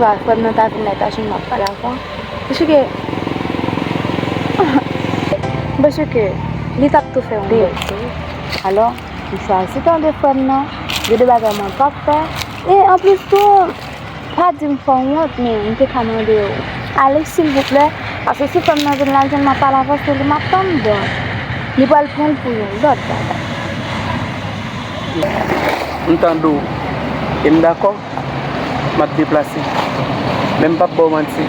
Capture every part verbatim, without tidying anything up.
Swa frè m nan ta vin la etazini, m ap pale avè w. Paske, paske li t ap tou fè yon bèl tou. Alò, m chwazi tande frè m nan. Gen de bagay mwen p ap fè. E anplis tou, pa di m fè w wont, men m te ka mande w ale silvouplè. Paske si frè m nan vin la, l jwenn m ap pale avè w, se li m ap tann, donk li pral pran l pou yon lòt bagay. M tande w e m dakò. M ap deplase. Men m p ap ba w manti.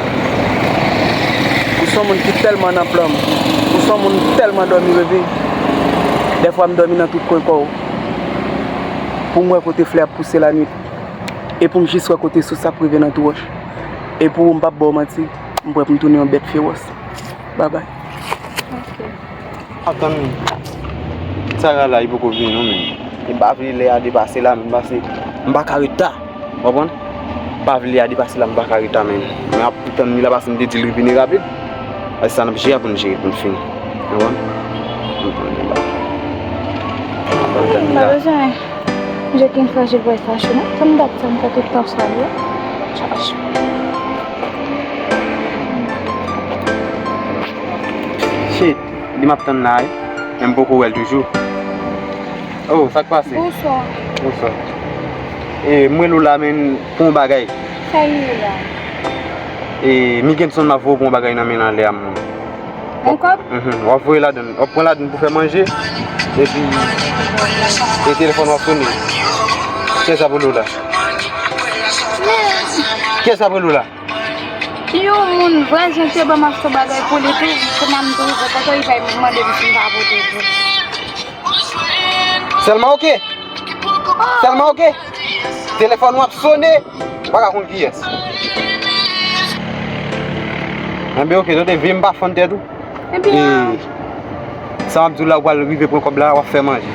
Ou se yon moun ki tèlman nan plan m. Ou se yon moun tèlman dòmi reve. Dèfwa m dòmi nan tout kwen kò w. Pou m wè kote flè ap pouse lannuit. E pou m jis wè kote sous ap rive nan twou wòch. E pou ou, m p ap ba w manti, m prè pou m tounen yon bèt fewòs. Babay. Atann, Sara la, li poko vini non, men. E m pa vle lè a depase la, men pase m pa ka reta. Konprann? M pa vle lè a depase la, m pa ka reta, men. Men ap tann li la, pase m te di l vini rapid. Pase sa n ap jere a pou n jere, pou n fini. Konprann? M tann li la. M tann li la. Mwen jete yon fwa je vwè fache non. Sa m t ap tann fè tout tan sa yo. Chache. Shit, li m ap tann la wi. Men m poko wè l toujou. Oh, sa k pase? Bonswa. Bonswa. E, m rele w la, men pou yon bagay. Sa w ye la? E, Migenson m ap voye w pou yon bagay nan men l anlè a, m. Yon kòb? Mhm. W ap voye ladann. W ap pran ladann pou fè manje. Epi, e telefòn w ap sone. Kiyès ap rele w la? Kiyès ap rele w la? Yon moun vwazen te ban m achte bagay pou li tou, kounya m tou rive pote, li bay mwen mande m si m pa pote pou li. Sèlman oke. Sèlman oke. Telefòn w ap sone. Ou pa ka konn kiyès. Enben oke, tande, vye m pa fann tèt ou. Ebyen, Sa m ap di w la, ou pral rive pran kòb la, w ap fè manje.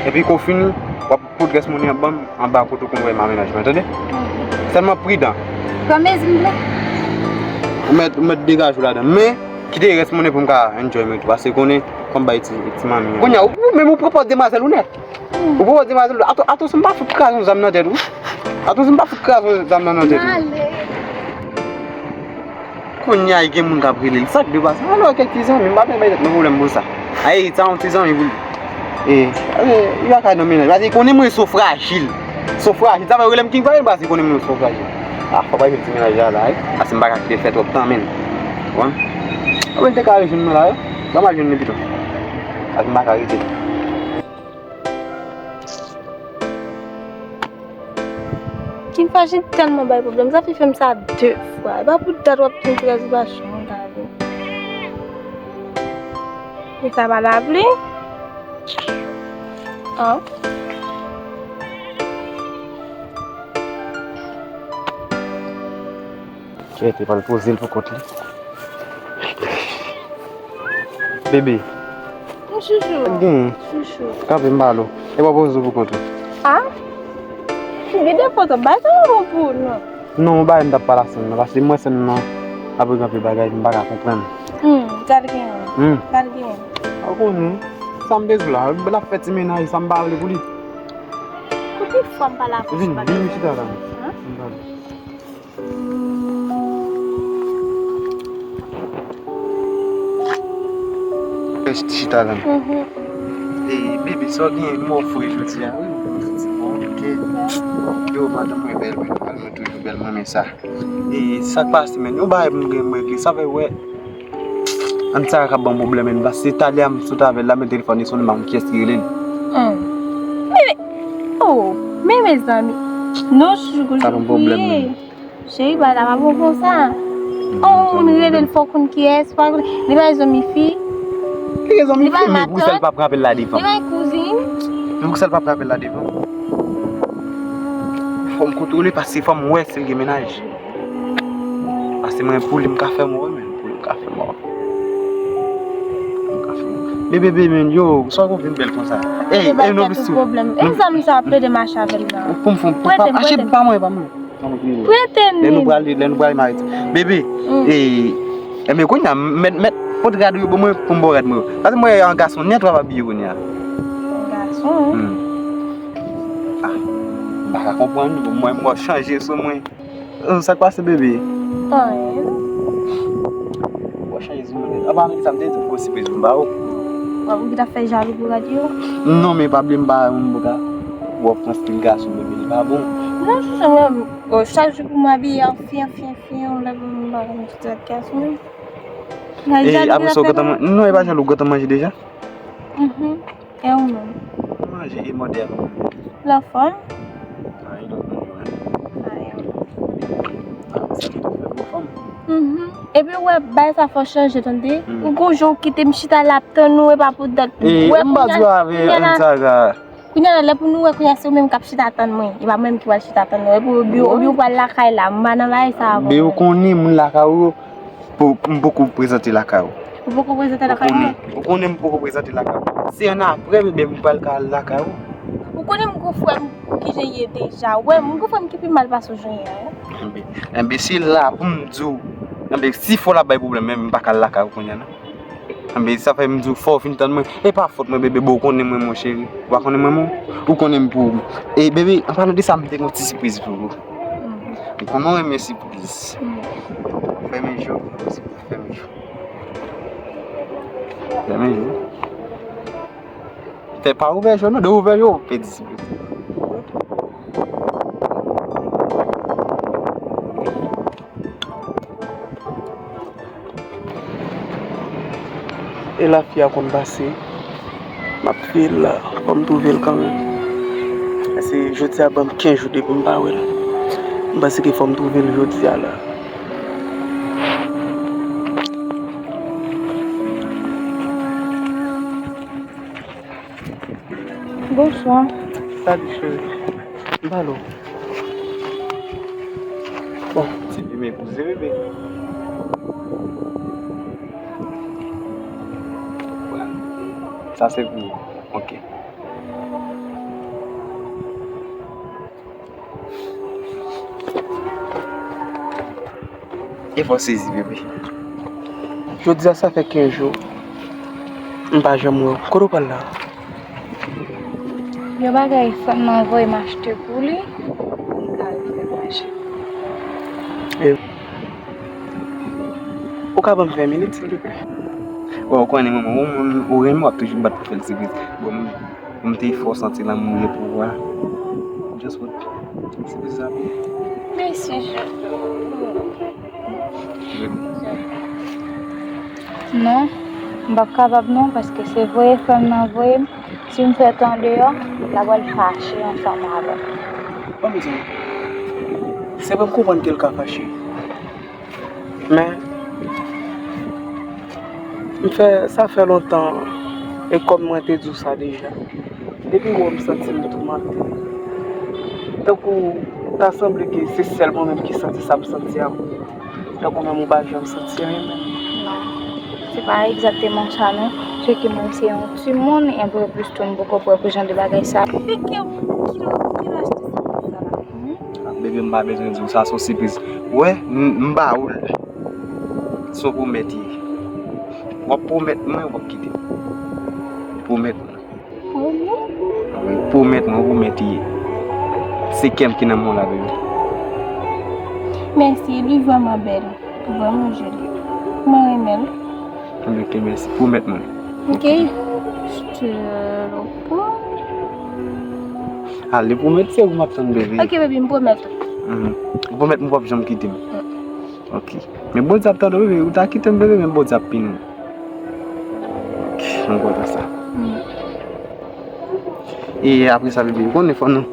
Epi kou fini, w ap pot rès monnen an ban m anba kote w konn wè m a mennaj mwen, tande? Sèlman pridan. Pran mezi m vle. Ou mèt, ou mèt degaje w ladan. Men, kite rès monnen pou m ka enjoy mwen tou. Paske konnen, fò m bay ti, ti manmi an. Kounye a, ou menm ou pran pòz demwazèl ou nèt. Ou pran pòz demwazèl ou. Ato, ato, si m pa fout kraze yon zam nan tèt ou. Ato, si m pa fout kraze yon zam nan nan tèt ou. Male. Kounye a, gen moun k ap rele l. Sa k dwe pase? Alò, kèk ti zanmi, m pa bezwen bay tèt mwen pwoblèm pou sa. Ay, sa yon ti zanmi pou li. E, e, li pa ka nan mennaj. Paske li konnen mwen se yon frajil. Se yon frajil. Sa fè yo rele m King Frajil, paske li konnen mwen se yon frajil. A, fò pa jwenn ti mennaj la, la, wi. Paske m pa ka kite l fè twòp tan, menn. Ou konprann? Anben, li te ka rejwenn mwen la, wi. Ban m al jwenn li pito. Paske m pa ka rete. King Frajil tèlman bay pwoblèm, Zafi fè m sa de fwa. E pa pou dat w ap King Frajil pa janm ta vin. E sa pa lapli? An. Kèt, li pral poze l pou kont li. Bebe. M chouchou. Gen. Chouchou. Kanpe m pale w. E w ap poze w pou kont ou. A? Gen de foto, bay sa yon bon pou ou non. Non, yon bagay m t ap pale a sè m nan, paske mwen sè m nan ap regle anpil bagay m pa ka konprann. Hmm, sa l genyen. Hmm. Sa l genyen. Ou konnen, sa m te di w la, l ap fè ti mennaj, sa m pa vle pou li. Konbyen fwa m pale avè w sou bagay sa? Vin, vin chita la. An? Vin pale. Rete chita la. Mhm. E, bebe, sa w genyen, m wè w fre jodi a, wi. Bon, ok. Yo, madanm mwen bèl, mwen pral, mwen toujou bèl, mwen renmen sa. E, sa k pase, menn, yon bagay pou m gen m regle, sa fè wè. Ann sa k ap ban m pwoblèm, menn, paske talè a m sot avè l la, men telefòn li sonnen, m pa konn kiyès ki rele l. Hmm. Bebe, oh, men mezanmi. Non, chouchou, Sa ban m pwoblèm, menn. Cheri, bagay la pa bon konsa. On moun rele l, fò w konn kiyès, fò w konn, li pa zanmi fi. Li rezon, Li mi pa fè, men pou sa l matant. p ap rapè l la devan. Li pa kouzin. Men pou sa l p ap rapè l la devan. Fò m kontwole, paske fò m wè si l gen mennaj. Paske mwen, pou li, m ka fè mò, wi, men. Pou li, m ka fè mò. M ka fè mò. Men bebe, men, yo, sa w vin bèl konsa. Ey, ey, non, plis tou. Pwoblèm. E zanmi sa ap plede mache avè l la. Pou m fè, pou Prete pa, m, achte prete m. pa mwen, pa mwen. Prete m Lè nou li. prale, lè nou prale Mariti. Bebe, Mm. e, enben, kounye a, mèt, mèt, pot rad yo, bon, mwen, pou m ba w rad mwen yo. Paske mwen, yon gason nèt w ap abiye kounye a. Gason. Hmm. Ah, m pa ka konprann, bon, mwen, mwen chanje sou mwen. Sa k pase, bebe? Anyen. Bon, chanje zin mwen. Apa, men ki sa m te di pou sipriz pou m ba ou? Ou ki ta fè jalou pou radyo? Non, men pa bliye m pa yon moun pou ka wè w pran stil gason, bebe, li pa bon. Non, chouchou, mwen, chak jou pou m abiye an fi, an fi, an fi, yon lè pou m pa konn stil gason. E apre sa, ou gentan manje? Non, e pa jan ou gentan manje deja? Mhm. E ou menm? Mwen manje e mòde avè mwen. Ou anfòm? Anyen lòt moun jwenn. Anyen. Sa ki tou fè pou fanm. Mhm. Epi ou wè, bagay sa fò chanje, tande. Ou gon jan ou kite m chita la ap tann ou, e pa pou dat. E, m pa di w avè Anzara. Kounye a la, lè pou nou wè, kounye a se ou menm k ap chita tann mwen. E pa mwen menm ki pral chita tann ou. Epi ou, epi ou pral lakay la, m pa nan bagay sa avè w. Men ou konnen moun lakay ou yo, pou, m poko prezante lakay ou. Ou poko prezante lakay mwen? Ou konnen, ou konnen m poko prezante lakay ou. Se ann apre, bebe, m pral ka al lakay ou. Ou konnen m gon frè m kijan ye deja. Ou wè, m gon frè m ki pi mal pase w jan ye a, wi. Enben, enben, se la pou m di w. Enben, si fò l ap bay pwoblèm, men m pa ka al lakay ou kounye a, non. Enben, sa fè m di w fò w fin tann mwen. E pa fòt mwen, bebe, bon, ou konnen mwen, mon cheri. Ou pa konnen mwen, mon? Ou konnen m pou ou. E, bebe, an palan de sa, m te gon ti sipriz pou ou. Kòman w renmen sipriz? Fèmen je w, sipriz, fèmen je w. Fèmen je w. Fè pa ouvè je w, non, de ouvè je w, pèdi sipriz. E la fi a konn pase. M ap fè l la, fò m twouve l kanmenm. Paske jodi a ban m kenz jou depi m pa wè l. M panse ke fò m twouve l jodi a la. Bonswa. Salut, cheri. M pale w. Bon, ti pimen pou ze bebe. Sa se pou ou. Ok. E fò sezi, bebe. Jodi a, sa fè kenz jou. M pa janm wè w. Kote w pral la? Yon bagay fanm nan voye m achte pou li, pou m ka al fè mache. E, ou ka ban m ven minit, silvouplè? Bon, ou konnen, manman, ou, ou, ou renmen, w ap toujou bat pou fè l sipriz. Bon, m, m te fò santi lanmou yo pou ou a. Just wait. Sipriz la. Mèsi, Jojo. Non, m p ap kapab non, paske se voye frè m nan voye m. Si m fè tan deyò, l ap al fache ansanm avè m. Ban m di w, se vre m konprann ke l ka fache. Men, m fè, sa fè lontan, e kòm mwen te di w sa deja. Depi w wè m santi m toumante. Tankou ta sanble ke se sèl mwen menm ki santi sa m santi a. Tankou menm ou pa janm santi anyen menm. Non. Se pa egzakteman sa non. Se ke mwen se yon timoun, e anplis tou m poko prè pou jan de bagay sa. Bebe, m pa bezwen di w sa, se yon sipriz. Wè, m, m ba ou l. Se yon pwomèt ye. W ap pwomèt mwen, w ap kite m. Pwomèt mwen. Pwomèt? Wi, pwomèt mwen, pwomèt ye. Se kè m ki nan men w la, bebe. Mèsi, li vrèman bèl, vrèman joli. Mwen renmen l. Ok, mèsi. Pwomèt mwen. Ok. Je te le promets. Ale, pwomèt, se ou m ap tann, bebe. Ok, baby, m pwomèt ou. Mhm. Ou pwomèt m ou p ap janm kite m. Mm. Ok. Men Bondye ap tande w, bebe. Ou ta kite m, bebe, men Bondye ap pini w. Ok, m kontan sa. Mm. E apre sa, bebe, ou konnen fò nou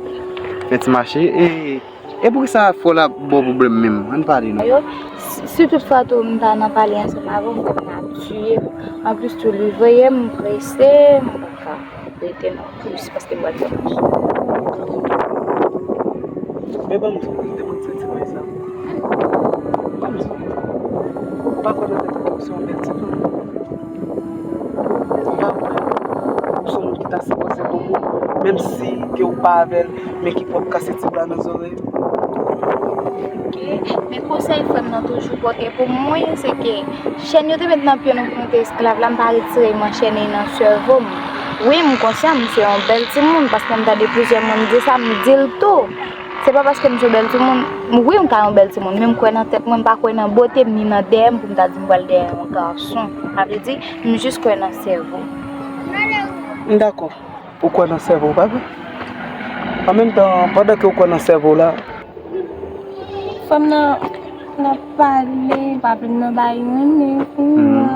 fè ti mache. E, e poukisa fò l ap ba w pwoblèm menm? Ann pale non. Yo, si, si tout fwa tou m ta nan pale ansanm avè w, fò m ap tiye m. Anplis tou, li voye m prese, m pa ka rete non. Plis paske m pral fè mache. Men ban m di w, m te konn santi bagay sa. Ban m di w, ou pa kwè nan tèt ou ke w se yon bèl tifi? Ou pa kwè ou se yon moun ki ta sipoze bon moun, menm si ke w pa avè l, men ki pwòp kase ti bwa nan zòrèy ou? Ok, men konsèy frè m nan toujou pote pou mwen, se ke chèn yo te met nan pye nou pou nou te esklav la, m pa retire m anchène nan sèvo m. Wi, m konsyan, m se yon bèl timoun, paske m tande plizyè moun di sa, m di l tou. Se pa paske m se yon bèl timoun, m, wi, m ka yon bèl timoun, men m kwè nan tèt mwen, m pa kwè nan bote m ni nan dèyè m pou m ta di m pral dèyè yon gason. Sa vle di, m jis kwè nan sèvo. M dakò. Ou kwè nan sèvo w, pa vre? An menm tan, pandan ke w kwè nan sèvo w la, fanm nan, n ap pale, pa vle nan bay renmen, kounye a,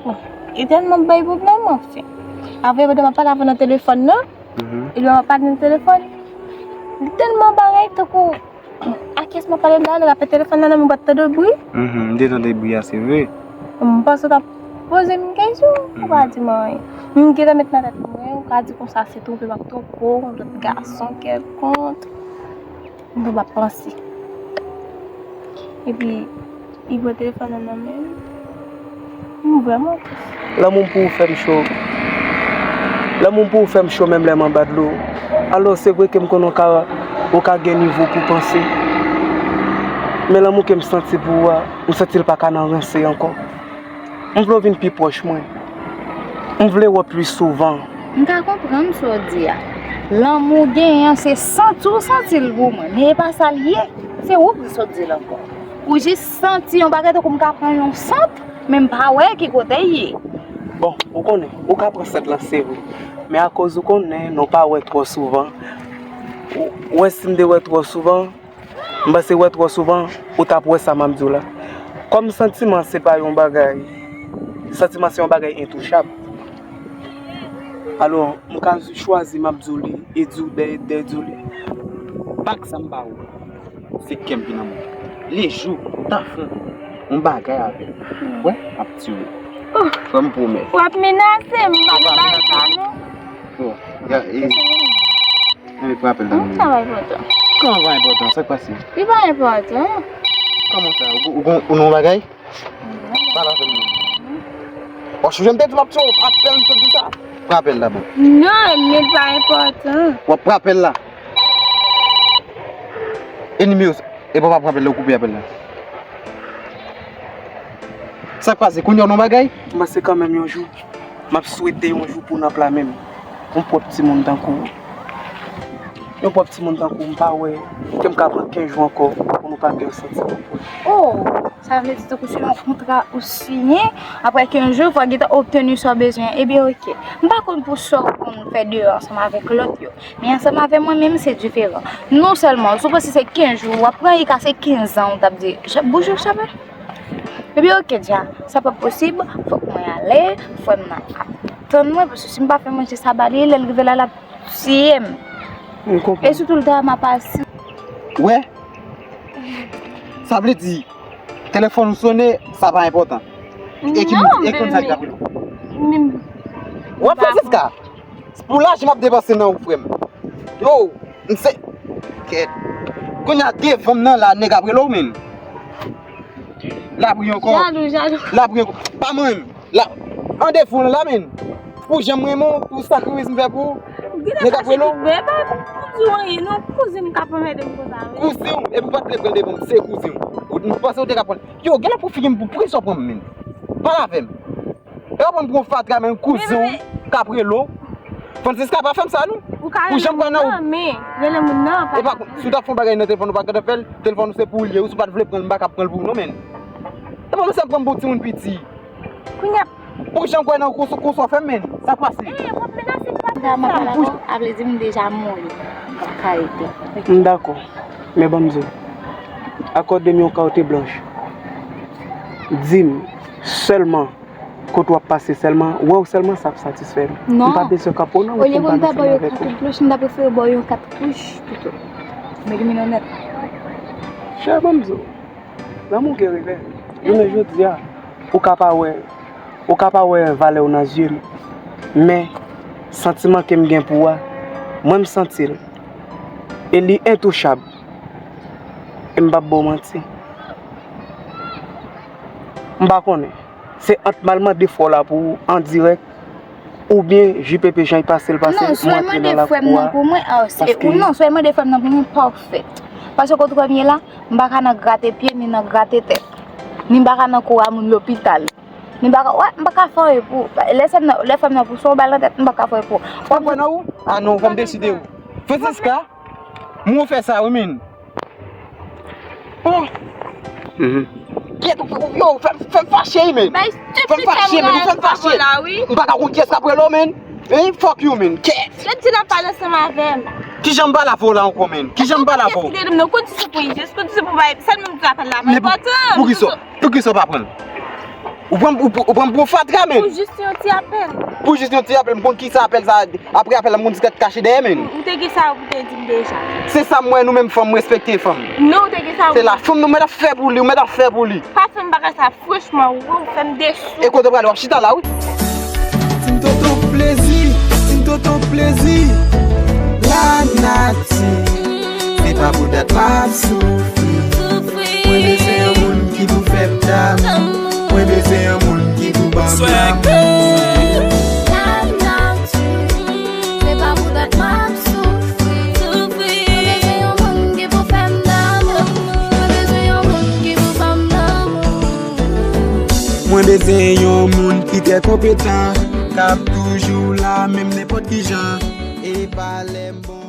bon, li tèlman bay pwoblèm, anfen. Avè, pandan m ap pale avè w nan telefòn nan, epi m ap pale nan telefòn, li tèlman bagay, tankou, a kiyès m ap pale la, nèg ap fè telefòn nan nan men, m pa t tande bri. Mhm, m te tande bri a, se vre. M panse w t ap poze m kesyon, ou pa di m anyen. M gentan met nan tèt mwen, ou ka di konsa se twonpe m ap twonpe w, yon lòt gason kèlkonk. M ap panse. Epi, li pran telefòn nan nan men m. M vrèman tris. Lanmou m pou ou fè m cho. Lanmou m pou ou fè m cho menm lè m anba dlo. Alò, se vre ke m konnen w ka, ou ka gen nivo pou panse. Men lanmou ke m santi pou ou a, m santi l pa ka nan ranse ankò. M vle w vin pi pwòch mwen. M vle wè w pli souvan. M ka konprann sa w di a. Lanmou w genyen an, se santi w santi l pou mwen. Men e pa sa l ye. Se ou ki sot di l ankò. Ou jis santi yon bagay tankou m ka pran yon sant, men m pa wè ki kote l ye. Bon, ou konnen, ou ka pran sant lan, se vre. Men akoz ou konnen nou pa wè twò souvan, ou wè si m te wè twò souvan, m panse wè twò souvan, ou t ap wè sa m ap di w la. Kòm santiman se pa yon bagay, santiman se yon bagay entouchab. Alò, m ka chwazi m ap di w li, e di w dèyè, dèyè di w li. Bak sa m ba ou. Se kè m ki nan men w. Lejou ou ta fè yon bagay avè m, wè, m ap tiye w. Frè m pwomèt. W ap menase m, m pa nan bagay sa non. Bon, ya, e, e, frape l la. Sa pa enpòtan. Kòman pa enpòtan? Sa k pase? Li pa enpòtan. Kòman sa? Ou, ou, ou, ou nan yon bagay? Pale avè m non. W ap chonje m te di w m ap tiye w, apèl m sot di sa. Pran apèl la, bon. Non, men pa enpòtan. W ap pran apèl la. E nimewo sa, e pa w pa pran apèl la, ou koupe apèl la. Sa k pase? Kounye a w nan bagay? M panse kanmenm yon jou. M ap swete yon jou pou n ap la menm. Yon pwòp timoun tankou w. Yon pwòp timoun tankou w, m pa wè ke m ka pran kenz jou ankò pou nou pa gen yon santiman. Oh, sa vle di tankou se yon kontra ou siyen, apre kenz jou, fò w gentan obteni sa w bezwen an. Ebyen, oke. M pa konn pou sa w konn fè deyò ansanm avèk lòt yo. Men ansanm avè mwen menm, se diferan. Non sèlman, si w panse se kenz jou, w ap pran e ka se kenz an, w t ap di, "Cha-, bonjou, Chapèl." Epi, oke, dja, sa p ap posib, fòk mwen ale, frè m nan ap tann mwen, paske si m pa fè manje sa ba li, lè l rive la, l ap tiye m. M konprann. E sitou, l ta ma pase. Wè? Sa vle di, telefòn ou sone, sa pa enpòtan. E ki moun, e konn sa ki t ap rele w. Wè, Francisca, pou lajan m ap depanse nan ou, frè m. Yo, m se, kèt. Kounye a devan m nan la, nèg ap rele w, menn. L ap ri ankò. Jalou, jalou. L ap ri ankò. Pa mwen menm. La, an devan w la, menn. Pou jan m renmen w, pou sakrifis m fè pou ou, nèg ap rele w. Mwen pa pou di w anyen, non, kouzin m k ap anmède m konsa, wi. Kouzin w, epi w pa t vle pran l devan m, se kouzin w. Ou, m panse w te ka pran l. Yo, genlè pou figi m, pou prensip w pran m, menn. Pale avè m. E w pran m pou yon fatra, men kouzin w k ap rele w. Francisca, pa fè m sa, non. Ou ka rele moun nan, men rele moun nan pa. E pa, si w t ap fè yon bagay nan telefòn ou pa gentan fè l, telefòn ou se pou ou l ye, wi, si w pa t vle pran l, m pa ka pran l pou ou, non, men. E pa mwen sa pran m pou timoun piti. Kounye a. Pou jan kwè nan konsa, konsa w fè m, men. Sa k pase? Eh, w ap menase m pa fè sa. Sa m ap pale avè w, a vle di m deja mouri. M pa ka rete. M dakò. Men ban m di w. Akòde m yon kawote blanch. Di m sèlman kote w ap pase sèlman, wè w sèlman sa ap satisfè m. Non. M pa bezwen kapo non, pou m pa ansanm avèk ou. Olye pou m ta ba w yon kat blanch, m ta prefere ba w yon kat wouj pito. Men li mennen nèt. Chè, ban m di w, lanmou gen revè. Jounen jodi a, ou ka pa wè, ou ka pa wè valè w nan zye m. Men, santiman ke m gen pou w a, mwen m santi l. E li entouchab. E m p ap ba w manti. M pa konnen. Se ant m al mande frè w la pou ou an dirèk, oubyen J P P jan l pase l pase, mwen antre nan lakou a. Non, swa mande frè m nan pou mwen, ah, se, paske ou non, swa mande frè m nan pou mwen, pafè. Paske kote w ye la, m pa ka nan grate pye, ni nan grate tèt. Ni m pa ka nan kou a moun lopital. Ni m pa ka, wè, m pa ka fè anyen pou ou. Lè frè m nan, lè frè m nan pou swa w ba l nan tèt, m pa ka fè anyen pou ou. Ou pa kwè nan ou? Ah non, fò m deside ou. Francisca, Mwen fè sa wi, men. Oh. Mhm. Kèt, ou, ou, yo, fè m, fè m fache, men. Bay stupid. Fè m fache, men, ou fè m fache. La, wi. M pa ka konn kiyès k ap rele w, men. Hein, fuck you, men. Kèt. Kèt, ti la pale ansanm avè m. Kijan m pale avè w la ankò, men? Kijan m pale avè w? Kèt, kite m non, konn ti se pou Isis, konn ti se pou bay, sèlman m di apèl la. Men pou, pou kisa? Pou kisa w pa pran l? Ou pran, ou, ou pran m pou fatra, men. Pou jis yon ti apèl. Pou jis yon ti apèl, m konn kisa apèl sa. Apre apèl la, m konn ti kache dèyè, men. Ou te gen sa pou te di m deja. Se sa m wè, nou menm fanm, m respekte fanm. Non, ou te gen sa. Se la fanm nou mèt ap fè pou li, ou mèt ap fè pou li. Pa fè m bagay sa, franchman, ou, ou fè m desi. E kote w prale, w ap chita la, wi. Team Toto plezi, Team Toto plezi. La nati, se pa pou dat m ap soufri. Mwen bezwen yon moun ki pou fè m damou. Mwen bezwen yon moun ki pou ban m lanmou. La nati, se pa pou dat m ap soufri. Mwen bezwen yon moun ki pou fè m damou. Mwen bezwen yon moun ki pou ban m lanmou. Mwen bezwen yon moun ki trè konpetan, k ap toujou la, menm nenpòt ki jan. E pa lè m bon.